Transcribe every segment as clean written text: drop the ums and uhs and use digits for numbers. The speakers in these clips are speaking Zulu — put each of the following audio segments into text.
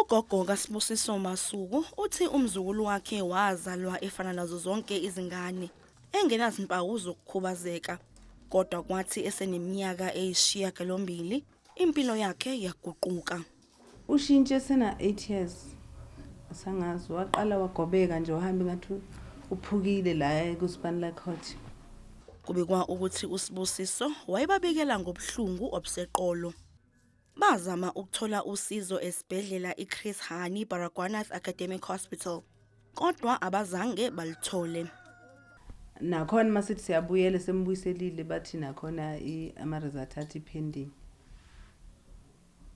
Ugogo kaSibusiso Masuku uthi umzukulu wakhe wazalwa efana nazo zonke izingane, engenazimpawu zokukhubazeka. Kodwa kwathi eseneminyaka eyisishiyagalombili, impilo yakhe yaguquka. Ushintshe sena-8 years sangazi waqala wagobeka nje wahamba ngathi uphukile la ku-spinal cord. Kubikwa ukuthi uSibusiso wayebabikela ngobuhlungu obuseqolo. Bazama ukuthola usizo esibhedlela iChris Hani Baragwanath Academic Hospital, kodwa abazange balithole. Nakhona masithi siyabuyela sembuyiselile bathi nakhona ama-result athi pending.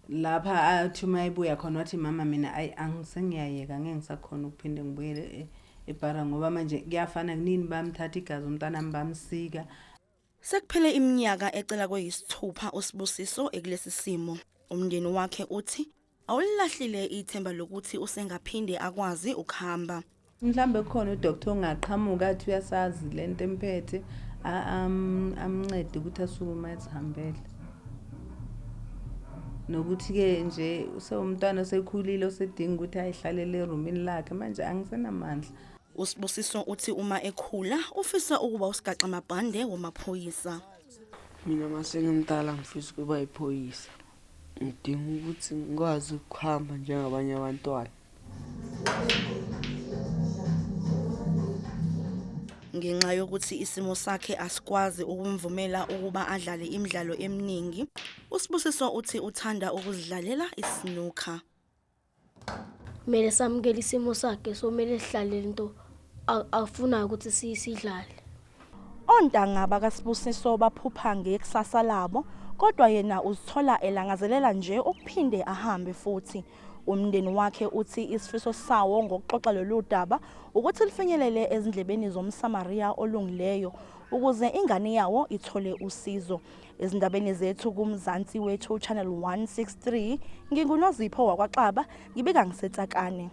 Lapha athi uma ebuya khona wathi mama mina ayi angisengiyayeka ngeke ngisakhona ukuphinde ngibuyele eBhara ngoba manje kuyafana kunini bamthatha igazi umntanami bamsika. Sekuphele iminyaka ecela kweyisithupha uSibusiso ekulesi simo. Umndeni wakhe uthi awulilahlile ithemba lokuthi usengaphinde akwazi ukuhamba. Mhlambe kukhona udoctor ongaqhamuka athi uyasazi lento emphethe amncede ukuthi asukume azihambele. Nokuthi-ke nje usewumntwana osekhulile osedinga ukuthi ayihlalele erumini lakhe manje angisenamandla. USibusiso uthi uma ekhula ufisa ukuba usigaxamabhande wamaphoyisa. Mina mase ngimdala ngifisa ukuba iphoyisa. Ngidinga ukuthi ngikwazi ukuhamba njengabanye abantwana. Ngenxa yokuthi isimo sakhe asikwazi ukumvumela ukuba adlale imidlalo eminingi, uSibusiso uthi uthanda ukuzidlalela isnooker. Kumele samukele isimo sakhe, so kumele sidlale lento afunayo ukuthi siyidlale. Ontanga bakaSibusiso baphupha ngekusasa labo, kodwa yena uzithola elangazelela nje ukuphinde ahambe futhi. Umndeni wakhe uthi isifiso sawo ngokuxoxa lolu daba ukuthi lifinyelele ezindlebeni zomSamariya olungileyo ukuze ingane yawo ithole usizo. Ezindabeni zethu kuMzansi Wethu Channel 163, nginguNozipho wakwaXaba, ngibika ngiseTsakane.